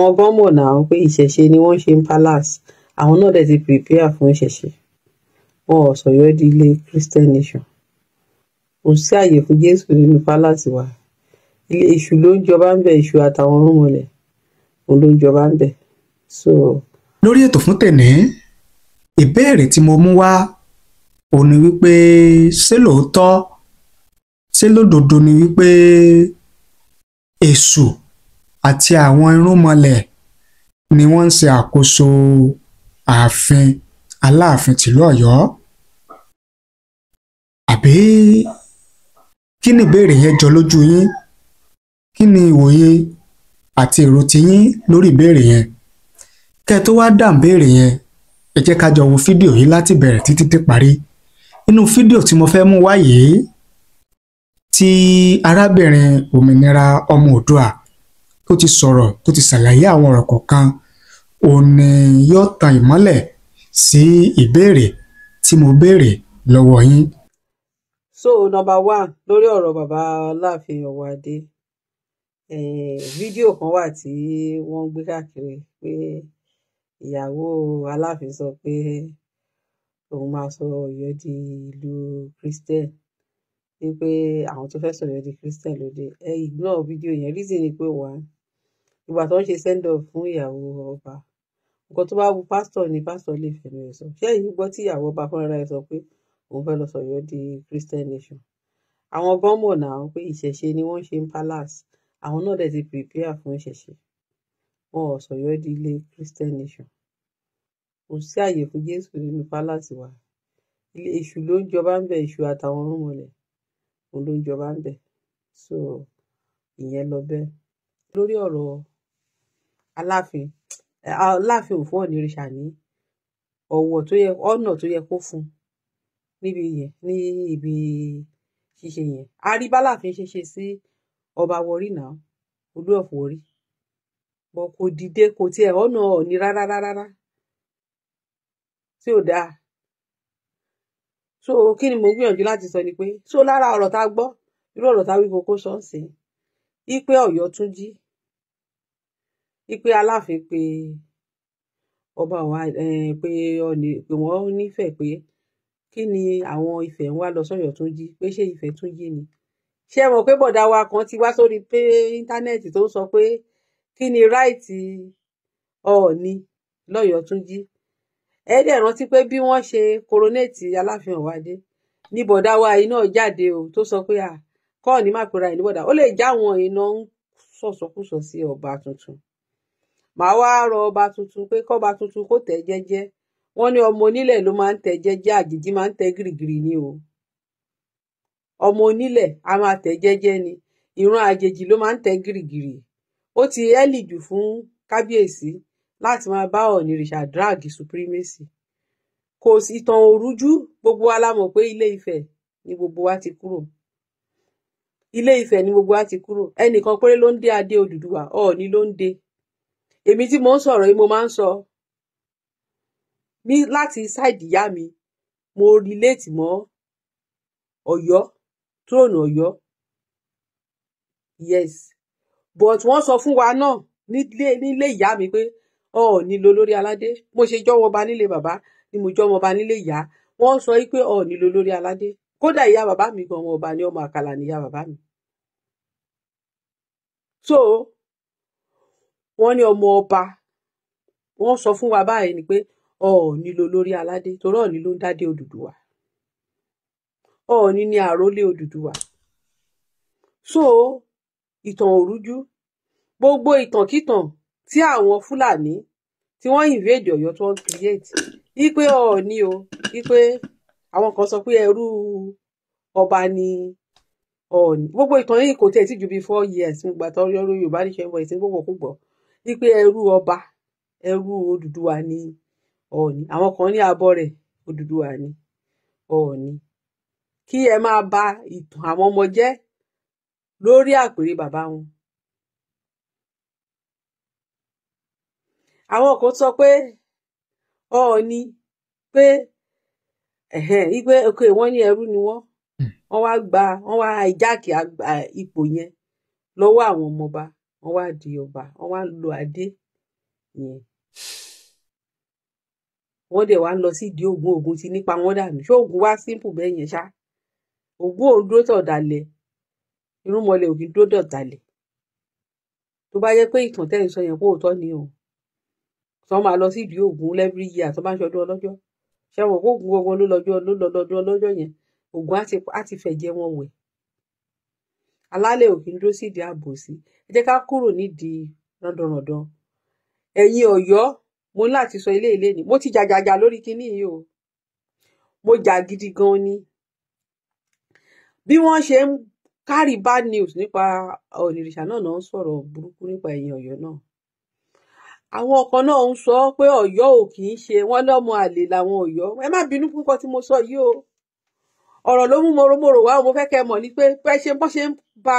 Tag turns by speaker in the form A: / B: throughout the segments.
A: Àwọn gan mọ̀ náà pé ìṣẹ̀ṣe ni wọ́n ṣe ń palace. Àwọn náà dẹ̀ ti prepare fún ìṣẹ̀ṣe. Wọn ò sọ̀yọ́ di ilé Christian nation. Kò sí àyè fún Jésù nínú palace wa. Ilé èṣù ló ń jọba ń bẹ̀, èṣù àtàwọn irúnmọlẹ̀ òun ló ń jọba ń bẹ̀. So
B: Lórí ètò fún tèní, ìbéèrè tí mo mú wá ò ní wípé ṣé lóòótọ́, ṣé lódodo ni wípé èṣù àti àwọn irúnmọlẹ̀ ni wọ́n ń ṣe àkóso ààfin Aláàfin tìlú Ọ̀yọ́? Àbí kí ni ìbéèrè yẹn jọ lójú yín? Kí ni ìwòye àti èrò tiyín lórí ìbéèrè yẹn? Kẹ́ ẹ tó wá dá ìbéèrè yẹn, ẹ jẹ́ ká jọ wo fídíò yìí láti bẹ̀rẹ̀ títí dé parí. Inú fídíò tí mo fẹ́ mú wá yìí, tí arábìnrin Òmìnira Ọmọ Oòduà tó ti sọ̀rọ̀, tó ti ṣàlàyé àwọn ọ̀rọ̀ kọ̀ọ̀kan, òun ni yóò tan ìmọ́lẹ̀ sí ìbéèrè tí mo béèrè lọ́wọ́ yín.
A: So number one, lórí ọ̀rọ̀ bàbá Aláàfin Ọ̀wọ́adé, fídíò kan wà tí wọ́n ń gbé káàkiri pé ìyàwó Aláàfin sọ pé òun máa sọ Ọ̀yọ́ di ìlú Christian, wípé àwọn tó fẹ́ sọ Ọ̀yọ́ di Christian lóde. Ẹ ignore fídíò yẹn. Reason ni pé, one, ìgbà tó ń ṣe send off fún ìyàwó ọba, nǹkan tó bá wu pásítọ̀ ni pásítọ̀ lè fẹnu ẹ̀ sọ. Ṣé ẹ̀yin gbọ́ tí ìyàwó ọba fúnra ẹ̀ sọ pé òun fẹ́ lọ sọ Ọ̀yọ́ di Christian nation? Àwọn gan mọ̀ náà pé ìṣẹ̀ṣe ni wọ́n ṣe ń palace. Àwọn náà dẹ̀ ti prepare fún ìṣẹ̀ṣe. Wọn ò sọ Ọ̀yọ́ di ilé Christian nation. Kò sí àyè fún Jésù nínú palace wa. Ilé èṣù ló ń jọba ń bẹ̀, èṣù àtàwọn irúnmọlẹ̀ òun ló ń jọba ń bẹ̀. So ìyẹn lọ bẹ́ẹ̀. Lórí ọ̀rọ̀ Aláàfin, Aláàfin ò fún Ọ̀nìrìṣà ní ọ̀wọ̀ tó yẹ, ọ̀nà tó yẹ kó fún níbi yẹn, ní ibi ṣíṣe yẹn. A rí báláàfin ṣe ṣe sí ọba Warri náà, Olú of Warri bọ, kò dìde, kò tiẹ̀ ọ̀nà Ọ̀ọ̀ni rárá rárá tí ò dáa. So kí ni mo ń gbìyànjú láti sọ ni pé, so lára ọ̀rọ̀ tá a gbọ́, irú ọ̀rọ̀ tá a wí kókó sọ ń sìn ipe Ọ̀yọ́ tún jí ipe Aláàfin pé ọba wa pé Ọ̀ọ̀ni pé wọ́n nífẹ̀ẹ́ pé kí ni àwọn Ifẹ̀ ń wá lọ sọ́yọ́ tún jí, pé ṣé Ifẹ̀ tún jí ni? Ṣé ẹ mọ̀ pé bọ̀dá wa kan ti wá sórí pé íńtánẹ́ẹ̀tì tó ń sọ pé kí ni right Ọ̀ọ̀ni lọ́yọ̀ọ́ tún jí? Ẹ dẹ̀ rántí pé bí wọ́n ṣe coronate Aláàfin Ọ̀wádé ní bọ̀dá wa yìí náà jáde o, tó sọ pé à kọ́ọ̀ní má pera ẹ̀ ní bọ̀dá, ó lè já àwọn iná ń sọ̀sọkúsọ sí ọba tuntun. Màá wá rọ ọba tuntun pé kọ́ba tuntun kó tẹ̀ jẹ́jẹ́. Wọ́n ní ọmọ onílẹ̀ ló máa ń tẹ̀ jẹ́jẹ́, àjèjì máa ń tẹ̀ gìrìgìrì ni o. Ọmọ onílẹ̀ a máa tẹ̀ jẹ́jẹ́ ni, ìran àjèjì ló máa ń tẹ̀ gìrìgìrì. Ó ti ẹ́lì jù fún kábíyèsí láti máa bá Ọ̀nìrìṣà drag supremacy. Kò sí ìtàn òrújú, gbogbo wa la mọ̀ pé Ilé Ifẹ̀ ni gbogbo wa ti kúrò. Ilé Ifẹ̀ ni gbogbo wa ti kúrò. Ẹnìkan péré ló ń dé adé Odùduwà, Ọọ̀ni ló ń dé. Èmi tí mo ń sọ̀rọ̀ yìí, mo máa ń sọ ní láti side ìyá mi, mo relate mọ́ Ọ̀yọ́, throne Ọ̀yọ́, yes, but wọ́n sọ fún wa náà nílé ìyá mi pé Ọọ̀ni ló lórí aládé. Mo ṣe jọ́wọ́ ọba nílé bàbá ni mo jọ́mọ ọba nílé ìyá. Wọ́n sọ pé Ọọ̀ni ló lórí aládé. Kódà ìyá bàbá mi gan, ọmọ ọba ní, ọmọ àkàlà ní ìyá bàbá mi. So wọ́n ní ọmọ ọba, wọ́n sọ fún wa báyìí ni pé Ọọ̀ni ló lórí aládé, torí Ọọ̀ni ló ń dádé Odùduwà, Ọọ̀ni ni àrólé Odùduwà. So ìtàn òrújú, gbogbo ìtànkítàn tí àwọn Fúlàní tí wọ́n invade Ọ̀yọ́ tí wọ́n create wípé Ọọ̀ni o, wípé àwọn kan sọ pé ẹrú ọba ni Ọọ̀ni, gbogbo ìtàn yìí kò tiẹ̀ tí ju bíi 4 years nígbà tó yọrọ Yorùbá ní ṣe ń bọ̀ ìsìn gbogbo kò gbọ́ wípé ẹrú ọba, ẹrú Odùduwà ni Ọọ̀ni. Àwọn kan ní abọ́ rẹ̀ Odùduwà ni Ọọ̀ni. Kí ẹ máa ba ìtàn àwọn ọmọ jẹ́ lórí àpèrè bàbá wọn. Àwọn kan sọ pé Ọọ̀ni pé wípé ok, wọ́n ní ẹrú ni wọ́n, wọ́n wá gba, wọ́n wá hijack ipò yẹn lọ́wọ́ àwọn ọmọọba, wọ́n wá di ọba, wọ́n wá lo adé. yẹn. Wọ́n dẹ̀ wá ń lọ sídìí Ògún. Ògún ti nípa wọn dànù. Ṣé Ògún wá simple bẹ́ẹ̀ yẹn ṣá? Ògún òun dúró tọ̀ dalẹ̀, irúnmọlẹ̀ ògún dúró tọ̀ dalẹ̀. Tó bá yẹ pé ìtàn tẹ́ ń sọ yẹn kó òótọ́ ni o, tó máa lọ sídìí Ògún every year tó bá ń ṣọdún ọlọ́jọ́, ṣé wọn kó Ògún gbogbo ló lọ́jọ́ ló lọ lọ́dún ọlọ́jọ́ yẹn, Ògún á ti fẹ̀jẹ̀ wọn wẹ̀. Alálẹ̀ òkè ń dúró sídìí àbòsí. Ẹ jẹ́ ká kúrò nídìí rándanràndan. Ẹ̀yin Ọ̀yọ́, mo ní láti sọ ilé ilé ni mo ti jàjàjà lórí kinní yìí o, mo jà gidi gan ni. Bí wọ́n ṣe ń carry bad news nípa Ọ̀nìrìṣà náà náà ń sọ̀rọ̀ burúkú nípa ẹ̀yin Ọ̀yọ́ náà. Àwọn kan náà ń sọ pé Ọ̀yọ́ ò kì í ṣe wọ́n lọ́mọ àlè làwọn Ọ̀yọ́. Ẹ má bínú púpọ̀ tí mo sọ yìí o, ọ̀rọ̀ ló mú mòròmòrò wá. Mo fẹ́ kẹ́ mọ̀ ní pé pé ṣe bọ́n ṣe ń ba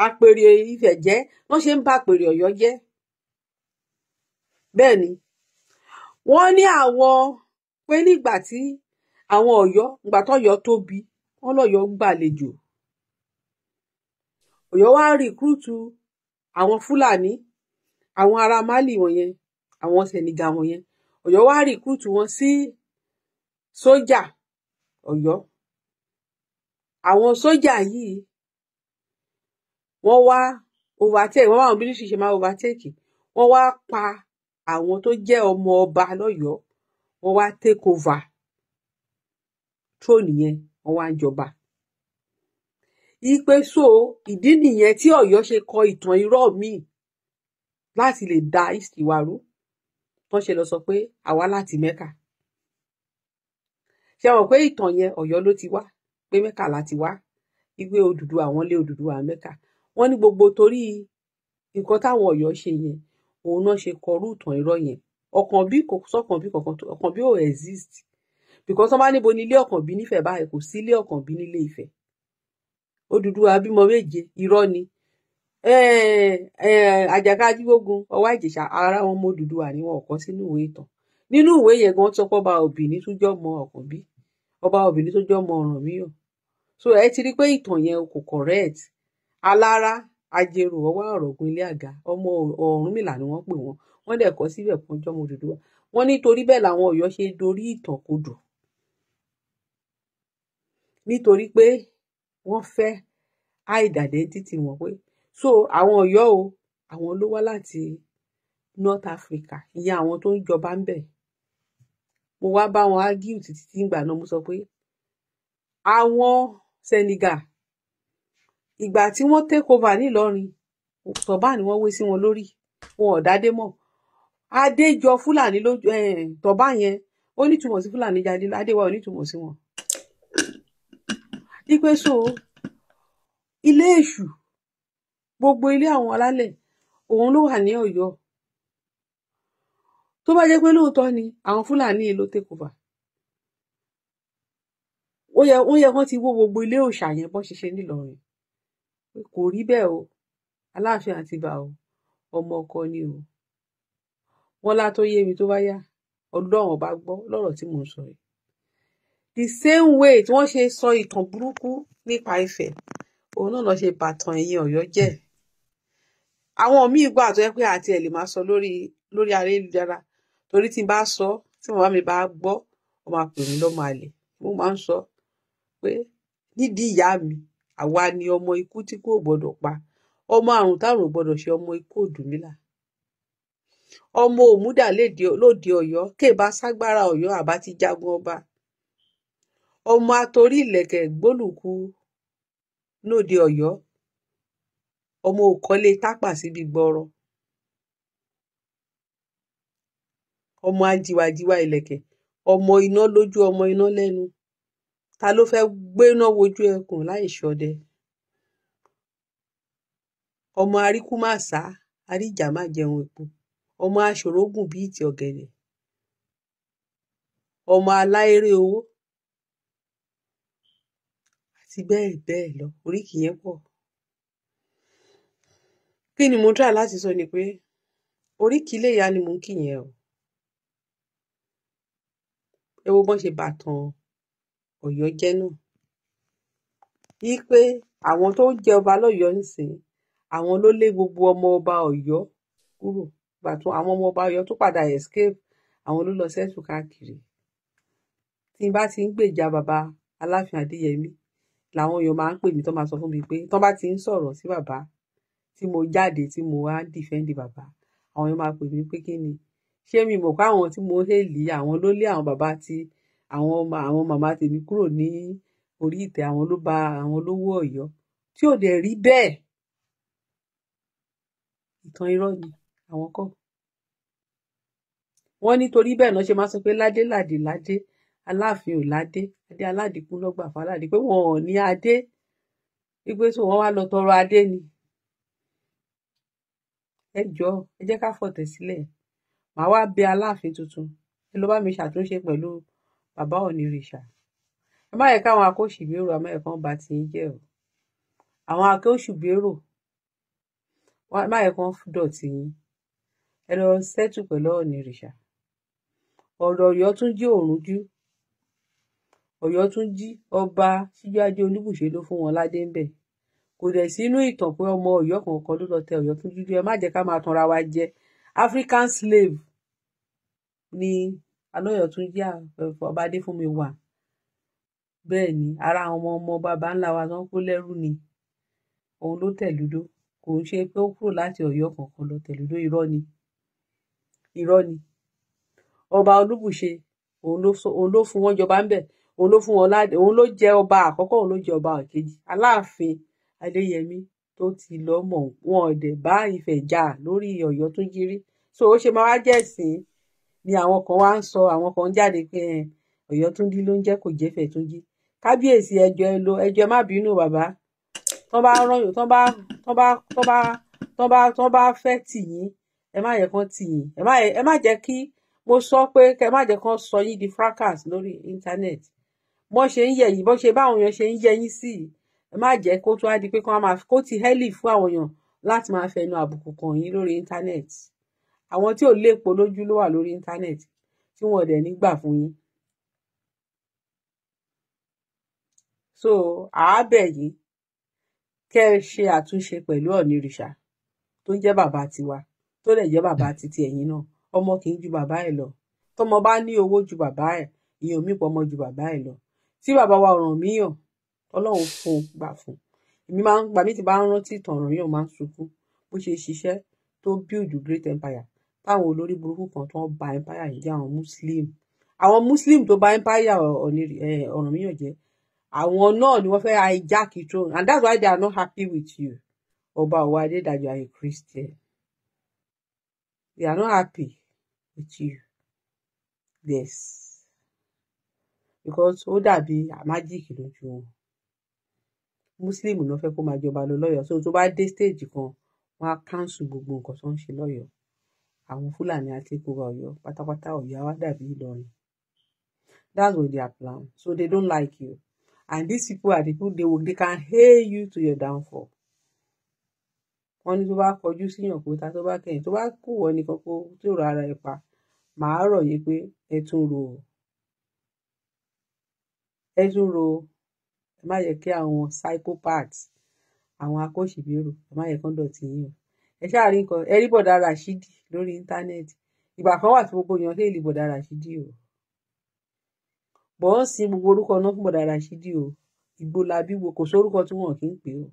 A: àpèrè Ifẹ̀ jẹ́, wọ́n ṣe ń ba àpèrè Ọ̀yọ́ jẹ́. Bẹ́ẹ̀ ni wọ́n ní àwọn pé nígbà tí àwọn Ọ̀yọ́, ìgbà tọ́yọ́ tóbi, wọ́n lọ́yọ́ gbàlejò. Ọ̀yọ́ wá recruit àwọn Fúlàní, àwọn ará Málì wọ̀nyẹn, àwọn Senegal wọ̀nyẹn. Ọ̀yọ́ wá recruit wọn sí sójà Ọ̀yọ́. Àwọn sójà yìí wọ́n wá overtake wọ́n, báwọn military ṣe máa overtake, wọ́n wá pa àwọn tó jẹ́ ọmọ ọba lọ́yọ̀ọ́, wọ́n wá take over throne yẹn, wọ́n wá ń jọba. Ipe so ìdí nìyẹn tí Ọ̀yọ́ ṣe kọ ìtàn irọ́ míì láti lè da history wa rú. Wọ́n ṣe lọ sọ pé àwa láti Mẹ́kà. Ṣe mọ̀ pé ìtàn yẹn Ọ̀yọ́ ló ti wá, pé Mẹ́kà láti wá, wípé Odùduwà, àwọn lé Odùduwà Mẹ́kà. Wọ́n ní gbogbo torí nǹkan táwọn Ọ̀yọ́ ṣe yẹn, òun náà ṣe kọrú ìtàn irọ́ yẹn. Ọ̀kànbí kò sọ́kànbí kankan, Ọ̀kànbí ò exist, because wọ́n bá níbo ní ilé Ọ̀kànbí nífẹ̀ẹ́ báyìí, kò sí ilé Ọ̀kànbí nílé Ifẹ̀. Odùduwà bímọ 7, irọ́ ni. Àjàká Ajígbógun, Ọwá Ìjẹ̀ṣà, ara wọn mọ Odùduwà ni wọn ò kọ sínú ìwé ìtàn. Nínú ìwé yẹn gan sọ pé ọba Òbíní tún jọ́ mọ Ọ̀kànbí, ọba Òbíní tó jọ́ mọ Ọ̀rànmíyàn. So ẹ ti rí pé ìtàn yẹn kò correct. Alára, Ajérò, Ọwá Ọ̀ràngún Ilé Àga, ọmọ Ọ̀rúnmìlà ni wọ́n pè wọ́n. Wọ́n dẹ̀ kọ síbẹ̀ pọ́n jọ́mọ Odùduwà. Wọ́n nítorí bẹ́ẹ̀ làwọn Ọ̀yọ́ ṣe dorí ìtàn kodò, nítorí pé wọ́n fẹ́ hide identity wọn. Pé so àwọn Ọ̀yọ́ o, àwọn ló wá láti North Africa, ìyẹn àwọn tó ń jọba ń bẹ̀. Mo wá bá wọn argue títí tí ìgbà náà mo sọ pé àwọn Senegal, ìgbà tí wọ́n take over nílọrin, tọ̀bá ni wọ́n wé sí wọn lórí, wọn ò dádé mọ́. Adé jọ Fúlàní lójú tọ̀bá yẹn, ó nítumọ̀ sí Fúlàní jáde, adé wa ò nítumọ̀ sí wọn. Ipe so ilé èṣù, gbogbo ilé àwọn alálẹ̀ òun ló wà ní Ọ̀yọ́. Tó bá jẹ́ pé lóòótọ́ ni àwọn Fúlàní yìí ló take over, ó yẹ kán ti wó gbogbo ilé òòṣà yẹn bọ́n ṣe ṣe nílọrin. Kò rí bẹ́ẹ̀ o. Aláàfin Àtìbà o, ọmọ ọkọ ni o. Wọn lá tó yé mi tó bá yá. Ọlọ́run ọba gbọ́ lọ́rọ̀ tí mò ń sọ yìí. The same way tí wọ́n ṣe sọ ìtàn burúkú nípa Ifẹ̀, òun náà lọ ṣe bàtàn ẹ̀yìn Ọ̀yọ́ jẹ́. Àwọn míì gbà tó yẹ pé àti ẹ̀ lè máa sọ lórí ayélujára, torí tí n bá sọ, tí màmá mi bá gbọ́, wọ́n máa pè mí lọ́mọ àlè. Mo máa ń sọ pé nídìí ìyá mi, àwa ni ọmọ ikú tí kò gbọdọ̀ pa, ọmọ àrùn tárùn ò gbọdọ̀ ṣe, ọmọ ikú òdùmílà, ọmọ òmùdà lóde Ọ̀yọ́ kéèbá ságbára Ọ̀yọ́ àbá ti jagun ọba, ọmọ atorí ìlẹ̀kẹ̀ gbólùkù lóde Ọ̀yọ́, ọmọ òkọlé tápà síbi gbọrọ, ọmọ ajiwàjiwà ìlẹ̀kẹ̀, ọmọ iná lójú, ọmọ iná lẹ́nu. Ta ló fẹ́ gbéná wojú ẹkùn láì ṣọdẹ? Ọmọ aríkúmàsá, àríjà má jẹun epo, ọmọ aṣòrógùn bíi ìtì ọ̀gẹ̀dẹ̀, ọmọ aláéré owó, àti bẹ́ẹ̀ bẹ́ẹ̀ lọ. Oríkì yẹn pọ̀. Kí ni mo try láti sọ ni pé oríkì ilé ìyá ni mò ń kì yẹn o. Ẹ wo bọ́n ṣe bàtàn Ọ̀yọ́ jẹ́ náà, yí pé àwọn tó ń jẹ ọba lọ́yọ̀ọ́ nísìnyí, àwọn ló lé gbogbo ọmọ ọba Ọ̀yọ́ kúrò. Ìgbà tó àwọn ọmọ ọba Ọ̀yọ́ tó padà escape, àwọn ló lọ settle káàkiri. Tí n bá ti ń gbèjà bàbá Aláàfin Adéyẹmí, làwọn èèyàn máa ń pè mí, tó máa sọ fún mi pé tó bá ti ń sọ̀rọ̀ sí bàbá, tí mo jáde tí mo wá defend bàbá, àwọn èèyàn máa pè mí pé kí ni, ṣé mi mọ̀ pé àwọn tí mo hail, àwọn ló lé àwọn bàbá tí àwọn ọmọ àwọn màmá tèmi kúrò ní orí ìtẹ́, àwọn ló ba àwọn ló wó Ọ̀yọ́, tí ò dẹ̀ rí bẹ́ẹ̀. Ìtàn irọ́ ni àwọn kọ́. Wọ́n nítorí bẹ́ẹ̀ náà ṣe máa sọ pé ládé ládé ládé, Aláàfin ò ládé, adé aládìkún lọ́gbà fàlàdé, pé wọn ò ní adé, wípé tí wọ́n wá lọ tọrọ adé ni. Ẹ jọ̀ọ́, ẹ jẹ́ ká fọ̀tẹ̀ sílẹ̀. Màá wá bẹ̀ Aláàfin tuntun, ẹ lọ bá mi ṣàtúnṣe pẹ̀lú bàbá Ọ̀nìrìṣà. Ẹ má yẹ káwọn akóṣìbérò amẹ́ẹ̀kan bá ti ń jẹ́ o. Àwọn akóṣìbérò, ẹ má yẹ kán dọ̀tí yín. Ẹ lọ settle pẹ̀lú Ọ̀nìrìṣà. Ọ̀rọ̀ Ọ̀yọ́ tún jí òrùnjú. Ọ̀yọ́ tún jí, ọba Síjúadé Olúbùṣe ló fún wọn ládé ńbẹ̀. Kò dẹ̀ sínú ìtàn pé ọmọ Ọ̀yọ́ kankan ló lọ tẹ Ọ̀yọ́ tún jí. Ẹ má jẹ́ ká máa tanra wa jẹ. African slave ni Alọ́yọ̀ tún jí ọba Adéfúnmi wà. Bẹ́ẹ̀ ni, ara àwọn ọmọ ọmọ baba ńlá wa tó ń kó lẹ́rú ni. Òun ló tẹ̀lúdó. Kò ń ṣe pé ó kúrò láti Ọ̀yọ́ kankan lọ tẹ̀lúdó. Irọ́ ni, irọ́ ni. Ọba Olúbùṣe, òun ló fún wọn jọba ńbẹ̀, òun ló fún wọn ládé, òun ló jẹ ọba àkọ́kọ́, òun ló jẹ ọba kejì. Aláàfin Adéyẹmí tó ti lọ mọ̀ wọn ọ̀dẹ̀ bá Ifẹ̀ jà lórí Ọ̀yọ́ tún jírí. So ó ṣe máa wá jẹ́ ẹ̀sìn ni àwọn kan wá ń sọ, àwọn kan ń jáde pé Ọ̀yọ́ tún jí ló ń jẹ́, kò jẹ́fẹ̀ tún jí. Kábíyèsí, ẹjọ́ ẹ lọ, ẹjọ́ ẹ má bínú bàbá. Tán bá rán yàn, tán bá fẹ́ tì yín, ẹ má yẹ kán tì yín. Ẹ má jẹ́ kí mo sọ pé kẹ má jẹ́ kán sọ yín di fracas lórí internet. Bọ́n ṣe ń yẹ̀ yín, bọ́n ṣe báwọn èèyàn ṣe ń yẹ yín sí, ẹ má jẹ́ kó tún á di pé kán máa kó ti hẹ́lì fún àwọn èèyàn láti máa fẹnu àbùkù kàn yín lórí internet. Àwọn tí ò léèpo lójú ló wà lórí internet tí wọn ò dẹ̀ ní gbà fún yín. So àábẹ̀ yín kẹ́ ẹ ṣe àtúnṣe pẹ̀lú Ọ̀nìrìṣà tó ń jẹ́ bàbá tiwa, tó dẹ̀ jẹ́ bàbá titi ẹ̀yin náà. Ọmọ kì í ju bàbá ẹ̀ lọ. Tọmọ bá ní owó ju bàbá ẹ̀, ìyẹn ò mí pọ̀ ọmọ ju bàbá ẹ̀ lọ. Tí bàbá wa Ọ̀rànmíyàn, Ọlọ́run fún un gbà fún un. Èmi máa ń gbà mí tí bá ń rántí ìtàn Ọ̀rànmíyàn, máa ń sunkún bó ṣe ṣiṣẹ́ tó build great empire, táwọn olórí burúkú kan tó ń ba empire yìí jẹ́, àwọn Muslim, àwọn Muslim tó bà empire Ọ̀rànmíyàn jẹ́, àwọn náà ni wọ́n fẹ́ hijack the throne, and that's why they are not happy with you, Ọba Ọwọ́adé, that you are a Christian. They are not happy with you, yes, because ó dàbí magic lójú wọn. Muslim náà fẹ́ kó máa jọba lọ lọ́yọ̀ọ́. So tó bá dé stage kan, wọ́n á cancel gbogbo nǹkan tó ń ṣe lọ́yọ̀ọ́. Àwọn Fúlàní á take over Ọ̀yọ́ pátápátá. Ọ̀yọ́ á wá dàbí Ìlọrin. That's what they are plan. So they don't like you, and these people are the people they can hail you to your downfall. Wọ́n ní tó bá kọjú síyàn kó ta, tó bá kẹ̀yìn, tó bá kù wọ́n nìkan kó tó rọ ara ẹ̀ pa. Màá rọ̀ yín pé ẹ tún rò ó, ẹ tún rò ó. Ẹ má yẹ kí àwọn psychopaths, àwọn akóṣìbérò, ẹ má yẹ kán dọ̀tí yín o. Ẹ ṣáà rí nǹkan, ẹ rí bọ̀dá Rashidi lórí internet. Ìgbà kan wà tí gbogbo èèyàn hail bọ̀dá Rashidi o, bọ̀ ń sin gbogbo orúkọ náà fún bọ̀dá Rashidi o. Ìgbòlàbí wo, kò sórúkọ tí wọn kì í pè o.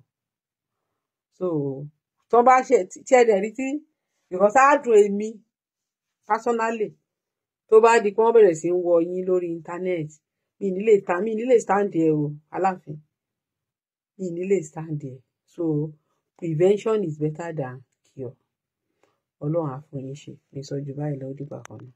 A: So tó bá ṣe tí ẹ dẹ̀ rí tí, because á dùn èmi personally tó bá di pé wọ́n bẹ̀rẹ̀ sí ń wọ yín lórí internet. Mi ní lè ta, mi ní lè stand there o, Aláàfin, mi ní lè stand there. So prevention is better than cure. Ọlọ́run á fún yín ṣe. Mi sọ ju báyìí lọ, dìgbà kan náà.